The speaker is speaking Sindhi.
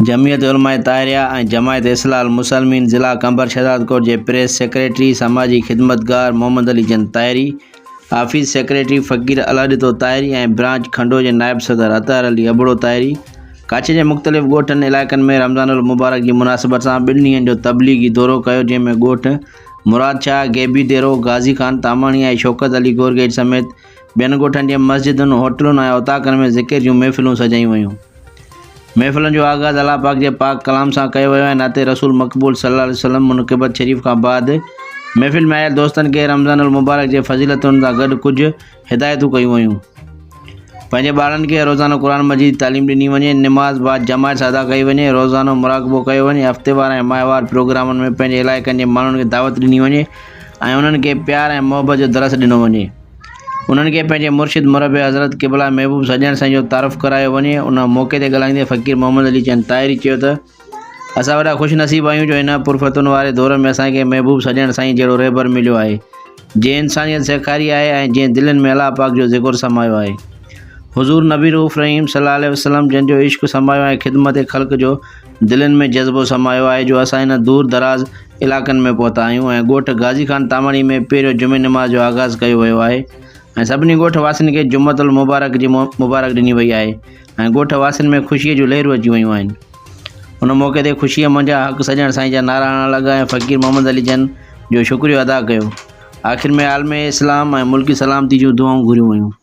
جمعيت علماء طاهريه ۽ جماعت اصلاح المسلمين ضلع قمبر شهدادڪوٽ جي پريس سيڪريٽري سماجي خدمتگار محمد علي چند طاهري، آفيس سيڪريٽري فقير الهڏتو طاهري ۽ برانچ کنڊو جي نائب صدر اطهر علي ابڙو طاهري ڪاڇي جي مختلف ڳوٺن علائقن ۾ رمضان المبارڪ جي مناسبت سان ٻن ڏينهن جو تبليغي دورو ڪيو جنهن ۾ ڳوٺ مراد شاهه، غيبي ديرو، غازي خان تاماڻي ۽ شوڪت علي گورگيٽ سميت ٻين ڳوٺن جي مسجدن، هوٽلن ۽ اوطاقن ۾ ذڪر جون محفلون سجايون ويون. محفلن جو آغاز الله پاڪ جي پاڪ ڪلام سان ڪيو ويو ۽ نعت رسول مقبول صلي الله عليه وسلم منقبت شريف کان بعد محفل ۾ آيل دوستن کي رمضان المبارڪ جي فضيلتن سان گڏ ڪجهه هدايتون ڪيون ويون. پنهنجي ٻارن کي روزانو قرآن مجيد جي تعليم ڏني وڃي، نماز بعد جماعت سان ادا ڪئي وڃي، روزانو مراقبو ڪيو وڃي، هفتيوار ۽ ماهوار پروگرامن ۾ پنهنجي علائقن جي ماڻهن کي دعوت ڏني وڃي ۽ انهن کي پيار ۽ محبت جو درس ڏنو وڃي. انهن کي پنهنجي مرشد مربي حضرت قبله محبوب سڄڻ سائين جو تعارف ڪرايو وڃي. ان موقعي تي ڳالهائيندي فقير محمد علي چند طاهري چيو ته اسان وڏا خوش نصيب آهيون جو هن پرفتن واري دور ۾ اسان کي محبوب سڄڻ سائين جهڙو رهبر مليو آهي جنهن انسانيت سيکاري آهي ۽ جنهن دلين ۾ الله پاڪ جو ذڪر سمايو آهي. حضور نبي رئوف رحيم صلي الله عليه وسلم جن جو عشق سمايو ۽ خدمت خلق جو دلين ۾ جذبو سمايو آهي جو اسان هن دور دراز علائقن ۾ پهتا آهيون ۽ ڳوٺ غازي خان تاماڻي ۾ پهريون جمعي نماز جو آغاز ڪيو ويو آهي ۽ سڀني ڳوٺ واسين کي جمعة المبارڪ جي مبارڪ ڏني وئي آهي ۽ ڳوٺ واسين ۾ خوشيء جون لهرون اچي ويون آهن. ان موقعي تي خوشيء منجهان حق سڄڻ سائين جا نعرا هڻڻ لڳا ۽ فقير محمد علي جن جو شڪريو ادا ڪيو. آخر ۾ عالم اسلام ۽ ملڪي سلامتي جون دعائون گهريون ويون.